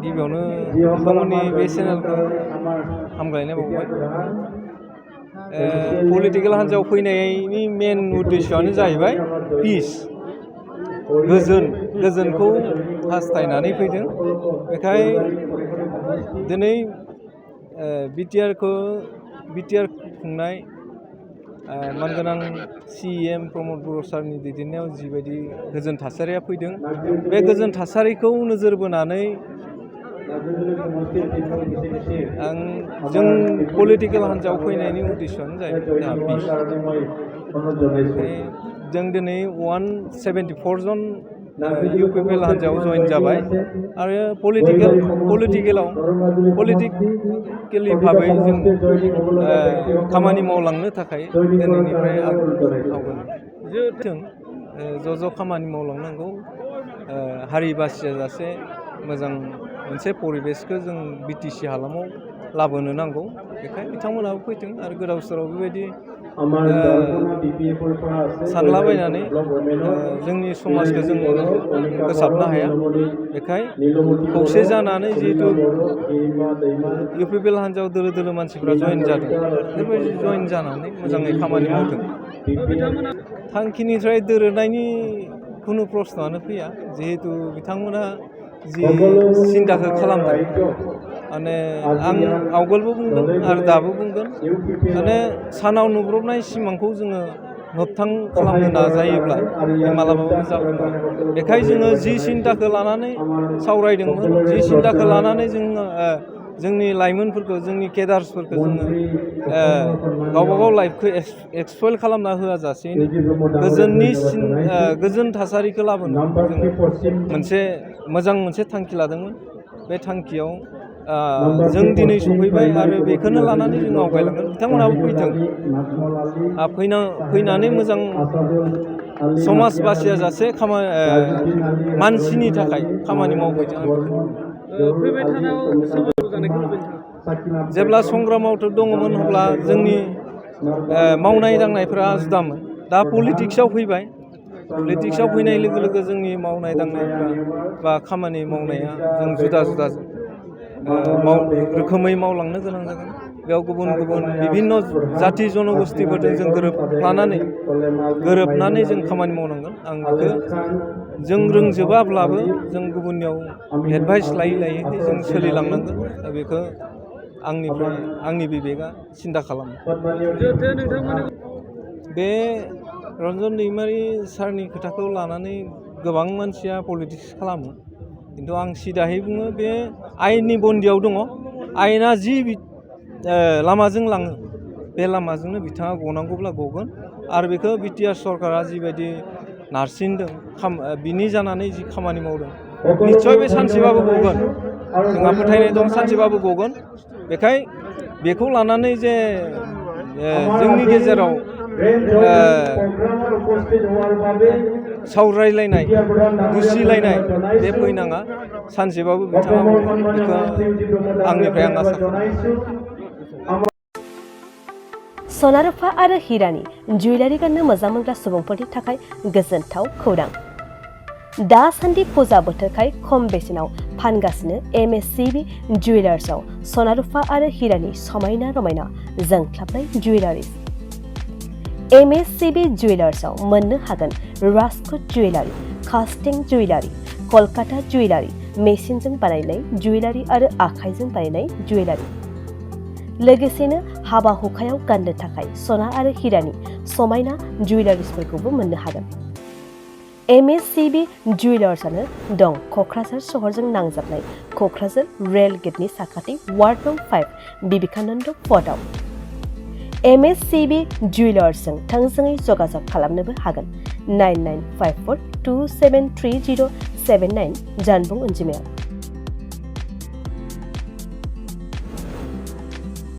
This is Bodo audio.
गिबियावनो नोंथांमोननि बे चेनेलखौ हामग्लायनाय बावबाय। पलिटिकेल हान्जायाव फैनायनि मेन उद्देश्यआनो जाहैबाय पिस, गोजोनखौ हास्थायनानै फैदों। बेखाय दिनै बिटिआर खुंनाय मानगोनां CM प्रमद बर' सारनि दैदेननायाव जिबायदि गोजोन थासारिया फैदों, बे गोजोन थासारिखौ नोजोर बोनानै जों पलिटिकेल हान्जायाव फैनायनि उद्देश्यआनो जाहैबाय जोंहा पिस। जों दिनै 174 जन UPPL हान्जायाव जइन जाबाय आरो पलिटिकेलि भाबै जों खामानि मावलांनो थाखाय दिनैनिफ्राय आवगायदों। ज' खामानि मावलांनांगौ, हारि बासियाजासे मोजां मोनसे परिबेसखौ जों BTC हालामाव लाबोनो नांगौ। बेखायनो बिथांमोनाबो फैदों आरो गोदाव सोराव बेबायदि सानलाबायनानै जोंनि समाजखौ जों फोसाबनो हाया। बेखायनो खौसे जानानै जिहेतु UPPL हान्जायाव दोलो मानसिफ्रा जइन जादों, बेफोरबायदि जइन जानानै मोजाङै खामानि मावदों। थांखिनिफ्राय दोरोदनायनि खुनु प्रश्नआनो फैया, जिहेतु बिथांमोना जि सिन्ताखौ खालामदों। माने आं आवगोलबो बुंदों आरो दाबो बुंगोन, माने सानाव नुब्रबनाय सिमांखौ जोङो मोगथां खालामनो नाजायोब्ला बे मालाबाबो जाफुङा। बेखायनो जोङो जि सिन्ताखौ लानानै सावरायदोंमोन, जि सिन्ताखौ लानानै जोङो जोंनि लाइमोनफोरखौ, जोंनि केडार्सफोरखौ जोङो गावबागाव लाइफखौ एक्सप्लइट खालामना होआजासेनो गोजोन थासारिखौ लाबोनो जों मोनसे थांखि लादोंमोन। बे थांखियाव जों दिनै सफैबाय आरो बेखौनो लानानै जों आवगायलांगोन। बिथांमोनहाबो फैनानै मोजां समाज बासियाजासे मानसिनि थाखाय खामानि मावफैदों। फैबाय थानायाव सोमोन्दो जानायखौ लुबैदों। जेब्ला संग्रामावथ' दङमोन अब्ला जोंनि मावनाय दांनायफोरा जुदामोन। दा पलिटिक्सआव फैबाय। पलिटिक्सआव फैनाय लोगो लोगो जोंनि मावनाय दांनायफ्रा बा खामानि मावनाया जों जुदा रोखोमै मावलांनो गोनां जागोन। बेयाव गुबुन बिभिन्न जाथि जनगोष्ठीफोरजों जों गोरोबनानै जों खामानि मावनांगोन। आं बेखौ जों रोंजोबाब्लाबो जों गुबुननियाव एडभाइस लायै जों सोलिलांनांगोन। दा बेखौ आंनि बिबेकआ सिन्था खालामो। बे रन्जन दैमारि सारनि खोथाखौ लानानै गोबां मानसिया पलिटिक्स खालामो, खिन्थु आं सिदाहै बुङो, बे आयेननि बन्दियाव दङ। आयेना जि लामाजों लाङो, बे लामाजोंनो बिथाङा गनांगौब्ला गगोन। आरो बेखौ बिटिआर सरकारा जिबायदि नारसिनदों, बिनि जानानै जि खामानि मावदों, निस्सय बे सानसेबाबो गगोन। जोंहा फोथायनाय दं सानसेबाबो गगोन। बेखाय बेखौ लानानै जे जोंनि गेजेराव सावरायलायनाय, दुसिलायनाय बे फैनाङा। सानसेबाबो बिथाङा मावगोन, बेखौ आंनिफ्राय आं आसा खालामो। सना रुफा आरो हिरानि जुवेलारि गाननो मोजां मोनग्रा सुबुंफोरनि थाखाय गोजोनथाव खौरां। दासान्दि फुजा बोथोरखाय खम बेसेनाव फानगासिनो MSCB जुवेलार्सआव सना रुफा आरो हिरानि समायना रमायना जोंख्लाबनाय जुवेलारिज। MSCB जुवेलार्सआव मोननो हागोन राजकोट जुवेलारि, कास्टिं जुवेलारि, कलकाता जुवेलारि, मेसिनजों बानायनाय जुवेलारि आरो आखाइजों बानायनाय जुवेलारि। लोगोसेनो हाबा हुखायाव गाननो थाखाय सना आरो हिरानि समायना जुवेलारिसफोरखौबो मोननो हागोन। MSCB जुवेलार्सआनो दं क'क्राझार सहरजों नांजाबनाय क'क्राझार रेल गेटनि साखाथि वार्ड नं 5 बिबेकानन्द पथआव। MSCB जुवेलार्सजों थोंजोङै जगाजग खालामनोबो हागोन 9954273079 जानबुं अनजिमायाव।